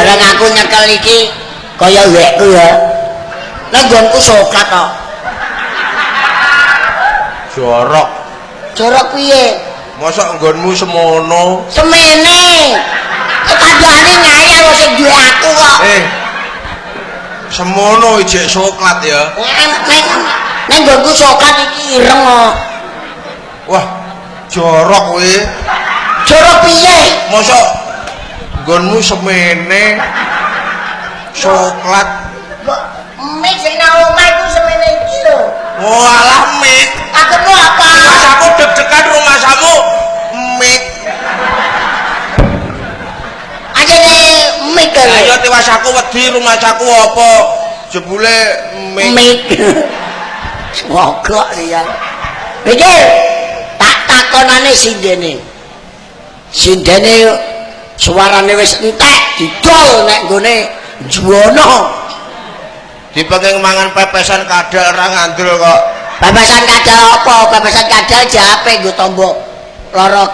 Bareng aku nyekel iki kaya wekku ya. Lah nggonku soklat kok. Jorok. Jorok piye? Mosok nggonmu semono? Semene. Kandhane ngayal sing duwe aku kok. Semono ijek soklat ya. Neng nggonku soklat iki ireng kok. Wah, jorok kowe. Jorok piye? Mosok nggonmu semene soklat. Mik sing nang omah iku semene iki lho. Walah mik. Aku apa? Aku deg-degan rumahmu mik. Ajene mik lho. Ayo tiwas aku wedi rumahku apa? Jebule mik. Mik. Mogok ya. Iki tak takonane sindene. Sindene suarane wis entek didol nek nggone Juwono. Dipenging mangan pepesan kadal ora ngandel kok. Pepesan kadal apa? Pepesan kadal jape nggo tombo lara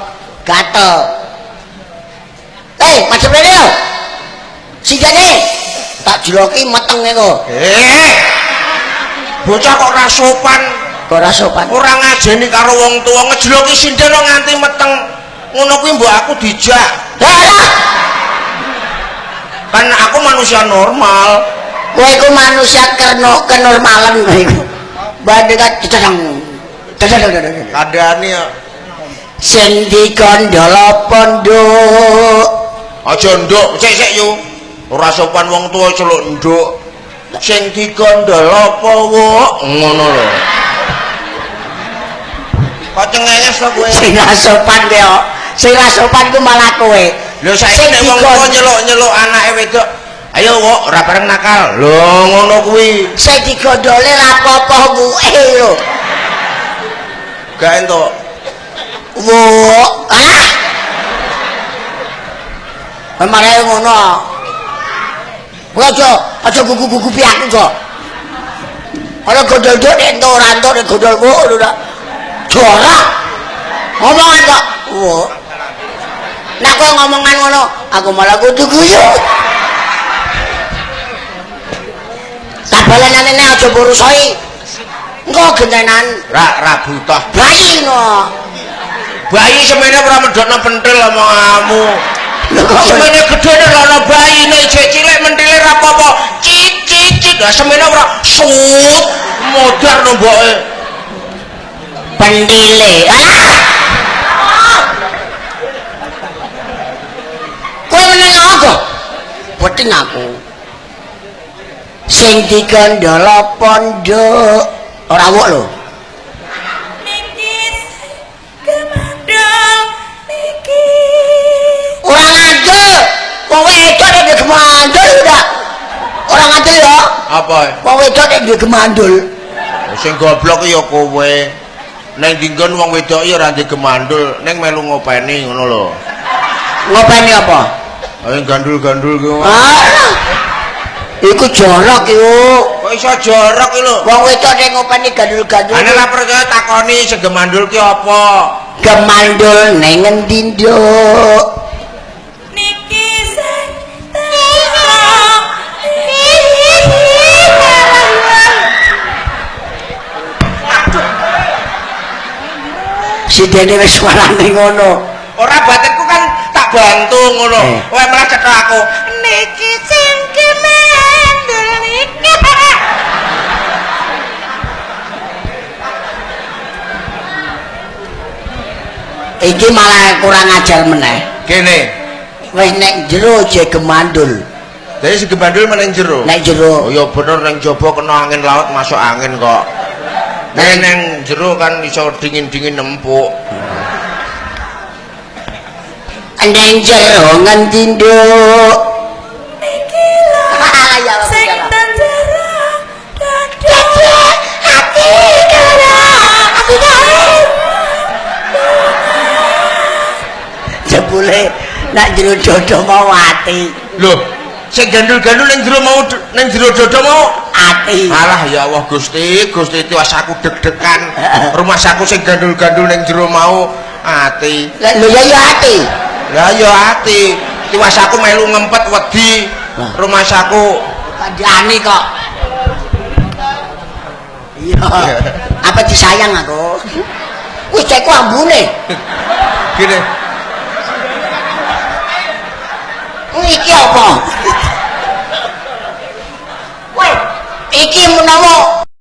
gatel. Macem rene yo. Sindene tak jeloki meteng kok. Bocah kok ora sopan. Kok ora sopan? Ora ngajeni karo wong tuwa, ngejeloki sinden kok nganti meteng. Ngono kuwi mbok aku dijak. Lah, kan aku manusia normal. Kowe iku manusia kenormalan kowe iku. Bandingan dicedeng. Dicedeng. Kandhane ya. Sing dikandhala apa, Nduk? Aja nduk, sik-sik yo. Ora sopan wong tuwa celuk nduk. Sing dikandhala apa, Wuk? Ngono lho. Kok cengenges to kowe? Sing ra sopan kowe kok. Sing ra sopan ku malah kowe. Lho saiki nek wong tuwa nyeluk-nyeluk anake wedok, ayo Wuk, ora bareng nakal. Lho ngono kuwi. Sing digondhole ra apa-apa wuke lho. Gak entuk. Wuk. Ah. Memare ngono. Kowe aja gugu-gugupi aku kok. Ana gondol nduk nek entuk ora entuk nek gondol wuk ngono ta. Jorok. Ngomongan kok. Wuk. Nek kowe ngomongan ngono, aku malah kudu guyu. Kabalenane nek aja murusoi. Engko gentenan ra butuh. Bayi no. Bayi semene ora medhokno pentil omonganmu. Semene gedhe nek ana bayi nek isih cilik mentile ra apa-apa. Cit cit cit. Lah semene ora sut modar no mboke. Pentile. Ah! Kowe meneng apa? Weting aku. Sing digandhala pondok ora wuk lho. Niki gemandhul niki. Ora ngandel. Wong wedok nek gemandhul ora. Ora ngandel ya. Apa? Wong wedok nek gemandhul. Sing goblok ya kowe. Neng dinggon wong wedok ya ora ndek gemandhul, ning melu ngopeni ngono lho. Ngopeni apa? Ayo gandul-gandul ki. Ah. Iku jorok iku. Kok iso jorok iki lho? Wong wedok nek ngopeni gandul-gandul. Ane ra percaya takoni sing gemandul ki apa? Gemandul ning ngendi, Nduk? Niki sing Sidene wis warane ngono. Ora batinku kan tak bantu ngono. Kowe malah cetha aku. Niki sing gemandul niki. Iki malah kurang ajar meneh. Kene. Wis nek jero je gemandul. Dadi sing gemandul meneng jero. Nek jero. Oh ya bener neng jaba kena angin laut masuk angin kok. Nek neng jero kan iso dingin-dingin nempuk. Neng jero ngendi, Nduk? Niki lho. Sing ten jero dada ati kara ati kara. Jebule nek jero dodo mau ati. Lho, sing gandul-gandul ning jero mau ning jero dodo mau ati. Alah ya Allah Gusti, Gusti tiwas aku deg-degan. Rumahsaku sing gandul-gandul ning jero mau ati. Lho ya ya ati. Lah ya ati. Tiwas aku melu ngempet wedi. Rumahsaku Kandhane kok. Iya. Apa disayang aku? Wis cekku ambune. Gini. Iki apa?